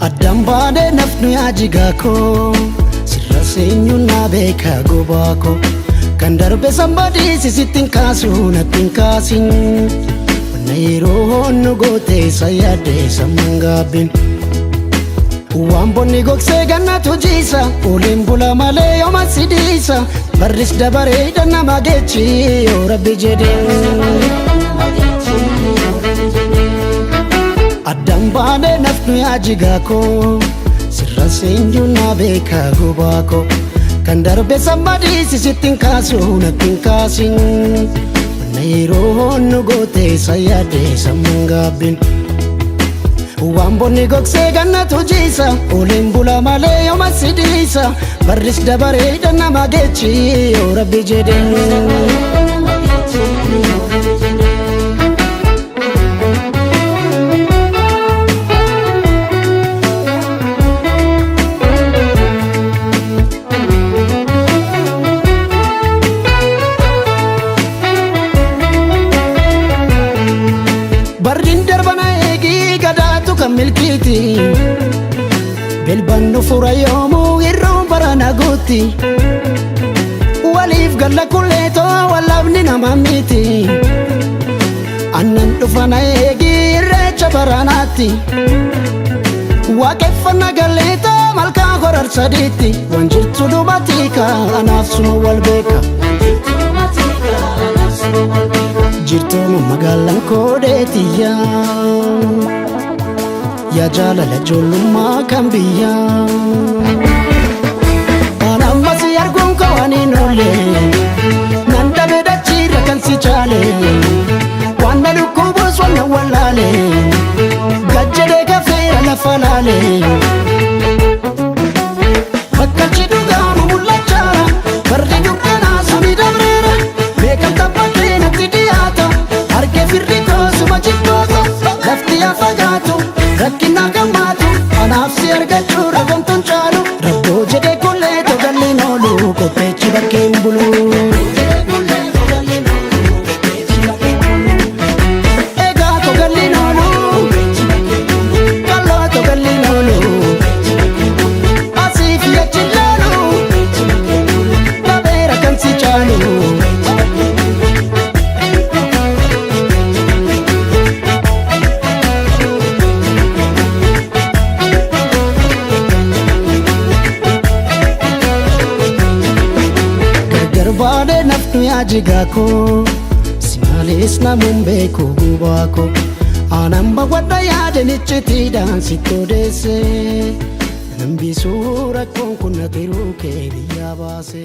Addaan baanee nafnu yaa jigaa koo, sirra seenyuun naa beeka gobaa koo. Kan darbe sanbadiisi sitti hin kaasu natti hin kaasin. Wanna yeroo honnu gootee isa yaaddee sammuun gaabbiin. Waan bonni gogsee gannatu jiisa, uliin bula malee yooma si dhiisa. Barris dabaree nama geechi yoo rabbi jedhee. Addaan baanee nafnu yaa jigaa koo, sirra seenyuun naa beeka gobaa koo. Kan darbe sanbadiisi sitti hin kaasu natti hin kaasin. Wanna yeroo honnu gootee isa yaaddee sammuun gaabbiin. Waan bonni gogsee gannatu jiisa, uliin bula malee yooma si dhiisa. Barris dabaree nama geechi yoo rabbi jedhee. Barriin darbana eegii gadaatu kan milkiiti. Bilbannu fura yoomuu irroon barana guutti. Waliif galla kulleetoo wallabni nama miti. Annan dhufana eegii irreecha baranaatti. Waaqeffannaa galleetoo malkaa horar sadiitti. Waan jirtu dubatii anaaf suma wal beeka. Jirtuuma magaalaan koodeetiyya. Yaa jaalala ijoollummaa kan biyyaa. Waan ammas arguun koo waan hin oolle. Nan dhabe dachiirra kan si caale. Waan na dhukkubus waan na wallaale. Gajjadee gafeera lafa laale. Bakkalchi dhugaamu mul'achaara. Barri dukkanaa suni dabreera. Beekan taphatee natti dhiyaata. Harkee firri koosuma jibboota. Lafti yaa fagaatu. Rakkina gammaatu. Anaaf si argachuu ragamtuun caalu. Rabboo jedhee kullee togalleen oolu. Qopheechi bakkeen bulu. Egaa togalleen oolu. Kalloo togalleen oolu. Asiif achi ilaalu. Dhabeera kan si caalu. Gargar baanee nafnu yaa jigaa koo, si malees namuun beeku gubaa koo. Aanan bawadha yaadeen iccitiidhaan sitti odeesse. Nan biisuu rakkoon kun na tiruu kee biyyaa baase.